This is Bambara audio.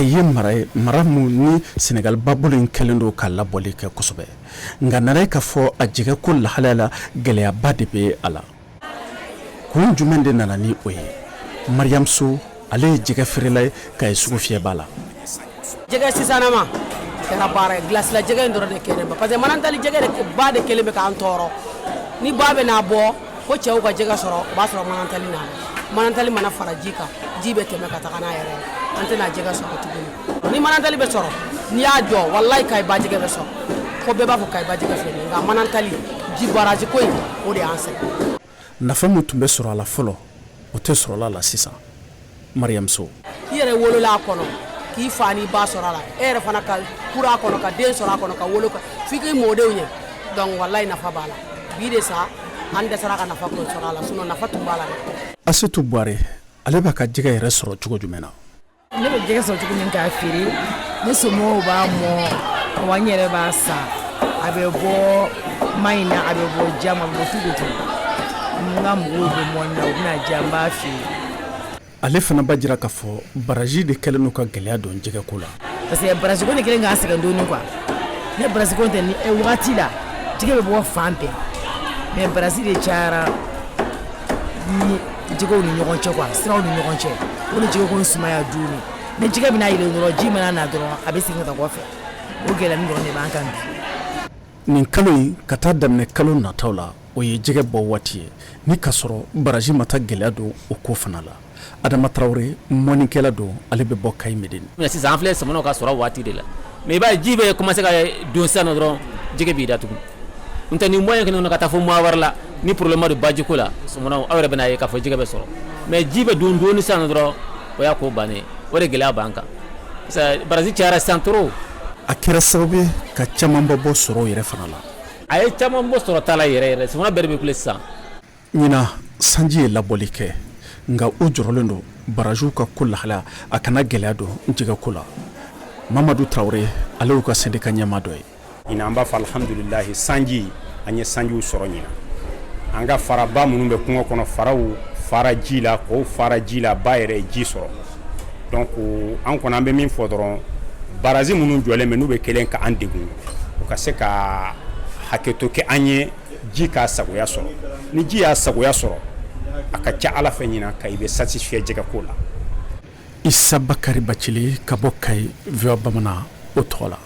Kayi ye mara ye, mara min ni Senegal babolo in kɛlen don ka labɔli kɛ kosɛbɛ, nka nana ye k'a fɔ a jɛgɛko lahalaya la, gɛlɛyaba de bɛ a la. Kun jumɛn de nana ni o ye? Mariam So, ale ye jɛgɛ feerela ye Kayi sugu fiyɛba la. Jɛgɛ sisanama kɛra baara ye, glace la jɛgɛ in dɔrɔn de kɛlen bɛ, parce que manantali jɛgɛ de ba de kɛlen bɛ k'an tɔɔrɔ. Ni ba bɛ n'a bɔ ko cɛw ka jɛgɛ sɔrɔ, o b'a sɔrɔ manantali nana. Manantali mana fara ji kan, ji bɛ tɛmɛ ka taga n'a yɛrɛ ye, an tɛna jɛgɛ sɔrɔ tuguni. Ni manantali bɛ sɔrɔ, n'i y'a jɔ, walayi, Kayi ba jɛgɛ bɛ sɔrɔ, fo bɛɛ b'a fɔ Kayi ba jɛgɛ filɛ nin ye. Nka manantali ji barrage ko in, o de y'an sɛgɛn. Nafa min tun bɛ sɔrɔ a la fɔlɔ, o tɛ sɔrɔ a la sisan. Mariam So. I yɛrɛ wolola a kɔnɔ, k'i fa n'i ba sɔrɔ a la, e yɛrɛ fana ka kura a kɔnɔ, ka den sɔrɔ a kɔnɔ, ka wolo f'i k'i mɔdenw ye. Donc walayi, nafa b'a la. Bi de sa, an dɛsɛra ka nafa ko sɔrɔ a la, sinon nafa tun b'a la dɛ. Asetu Buware, ale b'a ka jɛgɛ yɛrɛ sɔrɔ cogo jumɛn na? Ne bɛ jɛgɛ sɔrɔ cogo min k'a feere, ne somɔgɔw b'a mɔ wa, n yɛrɛ b'a san. A bɛ bɔ Mahina, a bɛ bɔ Jama, a bɛ bɔ tugu tugu. N ka mɔgɔw bɛ mɔni na, u bɛna diya, n b'a feere. Ale fana b'a jira k'a fɔ barrage de kɛlen don ka gɛlɛya don jɛgɛko la. Parce que barrage ko de kɛlen k'an sɛgɛn dɔɔni quoi. Ne barrage ko tɛ, ni wagati la jɛgɛ bɛ bɔ fan bɛɛ, mais barrage de cayara ni jɛgɛw ni ɲɔgɔn cɛ quoi, siraw ni ɲɔgɔn cɛ. O de jɛgɛ ko sumaya dɔɔni. Ni jɛgɛ bɛna yɛlɛ dɔrɔn, ji mana na dɔrɔn, a bɛ segin ka taa kɔfɛ. O gɛlɛya dɔrɔn de b'an kan bi. Nin kalo in ka taa daminɛ kalo nataw la, o ye jɛgɛ bɔ waati ye, ni ka sɔrɔ barrage ma taa gɛlɛya don o ko fana la. Adama Tarawele, mɔnikɛla don, ale bɛ bɔ Kayi Medine. Sisan an filɛ sɔmɔnɔw ka sɔrɔ waati de la, mais i b'a ye ji bɛ commencer ka don sisan nɔ dɔrɔn, jɛgɛ b'i datugu. N tɛ nin mois kɔnɔ ka taa fo mois wɛrɛ la, ni problème don bajiko la, sɔmɔnɔw, aw yɛrɛ bɛna ye k'a fɔ jɛgɛ bɛ sɔrɔ. Mais ji bɛ don dɔɔni sisan nɔ dɔrɔn, o y'a ko bannen. O de gɛlɛya b'an kan, parce que barrage cayara sisan trop. A kɛra sababu ye ka camanba bɔ sɔrɔ yɛrɛ fana la. A ye caman bɔ sɔrɔ ta la yɛrɛ yɛrɛ, sɔmɔnɔ bɛɛ de bɛ kule sisan. Ɲinan, sanji ye labɔli kɛ, nka u jɔrɔlen don barragew ka ko lahalaya, a kana gɛlɛya don jɛgɛko la. Mamadu Tarawele, ale y'u ka syndicat ɲɛmaa dɔ ye. Ɲinan, an b'a fɔ alihamudulilahi, sanji, an ye sanjiw sɔrɔ ɲinan. An ka faraba minnu bɛ kungo kɔnɔ, faraw fara ji la, k'o fara ji la, ba yɛrɛ ye ji sɔrɔ. Donc an kɔni, an bɛ min fɔ dɔrɔn, barrage minnu jɔlen bɛ, n'u bɛ kelen ka an degun, u ka se ka hakɛto kɛ an ye, ji k'a sagoya sɔrɔ. Ni ji y'a sagoya sɔrɔ, a ka ca Ala fɛ, ɲinan ka i bɛ satisfait jɛgɛko la. Isa Bakari Bacili ka bɔ Kayi, VOA Bamanan o tɔgɔ la.